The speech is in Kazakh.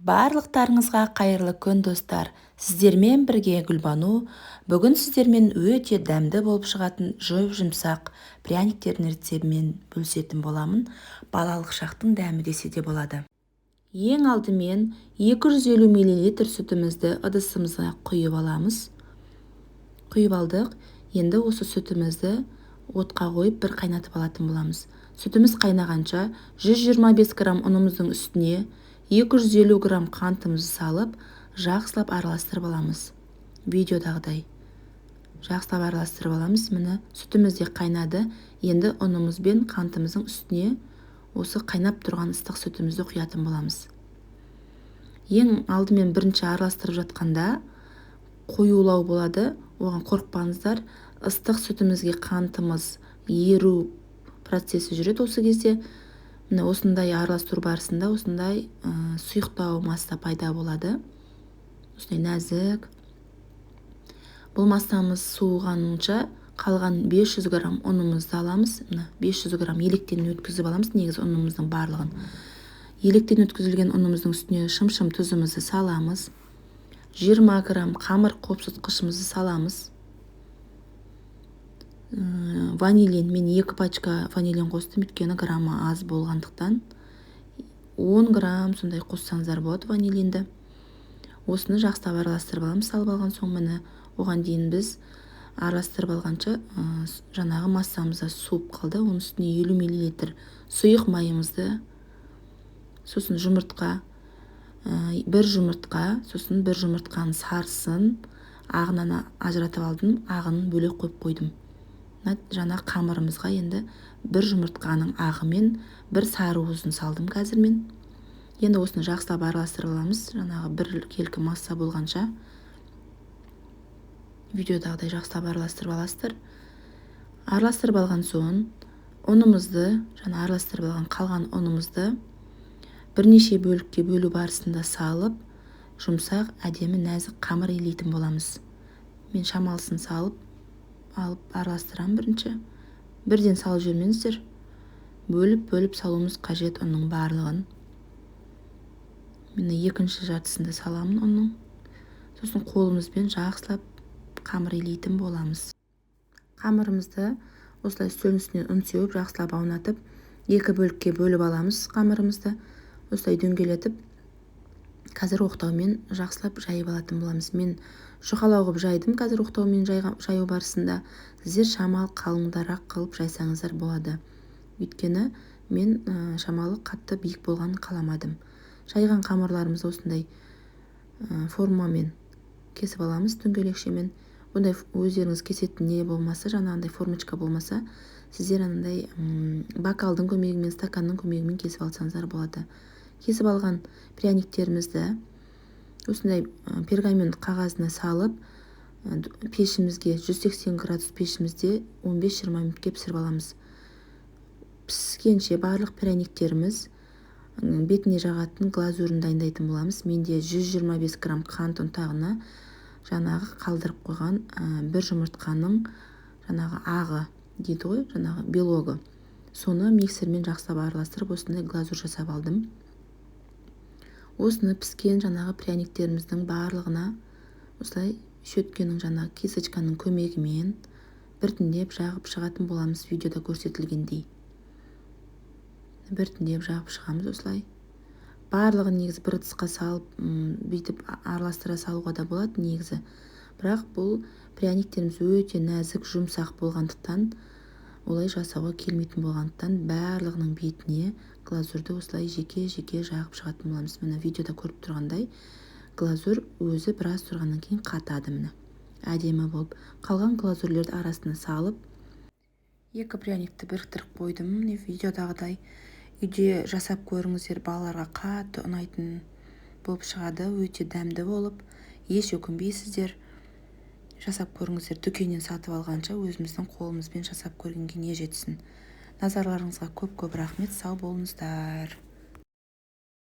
Барлықтарыңызға қайырлы күн, достар! Сіздермен бірге Гүлбану. Бүгін сіздермен өте дәмді болып шығатын жұп-жұмсақ пряниктердің рецебімен бөлісетін боламын. Балалық шақтың дәмі десе де болады. Ең алдымен 250 мл сүтімізді ыдысымызға құйып аламыз. Құйып алдық. Енді осы сүтімізді отқа қойып, бір қайнатып алатын боламыз. Сүтіміз қайнағанша 125 грамм ұнымыздың үстіне 250 грамм қантымызды салып, жақсылап араластырып аламыз. Видеодағыдай жақсылап араластырып аламыз. Міне, сүтіміз де қайнады. Енді ұнымыз бен қантымыздың үстіне осы қайнап тұрған ыстық сүтімізді құятын боламыз. Ең алдымен бірінші араластырып жатқанда қоюлау болады, оған қорықпаңыздар. Ыстық сүтімізге қантымыз еру процесі жүреді осы кезде. Міне, осындай араластыру барысында осындай сұйықтау масса пайда болады, осындай нәзік. Бұл массамыз суығанынша қалған 500 грамм ұнымызды аламыз. Міне, 500 грамм електен өткізіп аламыз. Негізі ұнымыздың барлығын електен өткізілген ұнымыздың үстіне шым-шым тұзымызды саламыз, 20 грамм қамыр қопсытқышымызды саламыз, ванилин. Мен екі пачка ванилин қостым, өйткені граммы аз болғандықтан 10 грамм сондай қоссаңыздар болады ванилинді. Осыны жақсылап араластырып аламыз салып алған соң. Міне, оған дейін біз араластырып алғанша жаңағы массамыз да суып қалды. Оның үстіне 50 миллилитр сұйық майымызды, сосын жұмыртқа, бір жұмыртқа, сосын бір жұмыртқаның сарысын ағынан ажыратып алдым, ағын бөлек қойып қойдым. Жаңа қамырымызға енді бір жұмыртқаның ағы мен бір сары уызын салдым қазір мен. Енді осыны жақсылап араластырып аламыз, жаңағы бір келкі масса болғанша. Видеодағыдай жақсылап араластырып аласыздар. Араластырып алған соң ұнымызды, жаңа араластырып алған қалған ұнымызды бірнеше бөлікке бөлу барысында салып, жұмсақ, әдемі, нәзік қамыр илейтін боламыз. Мен шамалысын салып алып араластырамын бірінші. Бірден салып жібермеңіздер, бөліп-бөліп салуымыз қажет ұнның барлығын. Міне, екінші жартысын да саламын ұнның. Сосын қолымызбен жақсылап қамыр илейтін боламыз. Қамырымызды осылай үстелдің үстіне ұн сеуіп, жақсылап аунатып, екі бөлікке бөліп аламыз қамырымызды. Осылай дөңгелетіп, қазір оқтаумен жақсылап жайып алатын боламыз. Мен жұқалау қылып жайдым қазір оқтаумен жаю барысында. Сіздер шамалы қалыңдарақ қылып жайсаңыздар болады. Өйткені мен шамалы қатты биік болғанын қаламадым. Жайған қамырларымызды осындай формамен кесіп аламыз, дөңгелекшемен. Бұндай өздеріңіз кесетін не болмаса, жаңағындай формочка болмаса, сіздер анандай бокалдың көмегімен, стаканның көмегімен кесіп алсаңыздар болады. Кесіп алған пряниктерімізді осындай пергамент қағазына салып, пешімізге 180 градус пешімізде 15-20 минутке пісіріп аламыз. Піскенше барлық пряниктеріміз бетіне жағатын глазурін дайындайтын боламыз. Менде 125 грамм қант ұнтағына жаңағы қалдырып қойған бір жұмыртқаның жаңағы ағы дейді ғой, жаңағы белогы. Соны миксермен жақсылап араластырып, осындай глазурь жасап алдым. Осыны піскен жаңағы пряниктеріміздің барлығына осылай щеткенің, жаңағы кисточканың көмегімен біртіндеп жағып шығатын боламыз, видеода көрсетілгендей. Біртіндеп жағып шығамыз осылай. Барлығын негізі бір ыдысқа салып, бүйтіп араластыра салуға да болады негізі. Бірақ бұл пряниктеріміз өте нәзік, жұмсақ болғандықтан, олай жасауға келмейтін болғандықтан, барлығының бетіне глазурды осылай жеке-жеке жағып шығатын боламыз. Міне, видеода көріп тұрғандай, глазур өзі біраз тұрғаннан кейін қатады, міне. Әдемі болып. Қалған глазурлерді арасына салып, екі пряникті біріктіріп қойдым. Міне, видеодағыдай үйде жасап көріңіздер, балаларға қатты ұнайтын болып шығады, өте дәмді болып, еш өкінбейсіздер. Жасап көріңіздер, дүкеннен сатып алғанша өзіміздің қолымызбен жасап көргенге не жетсін. Назарларыңызға көп-көп рахмет, сау болыңыздар.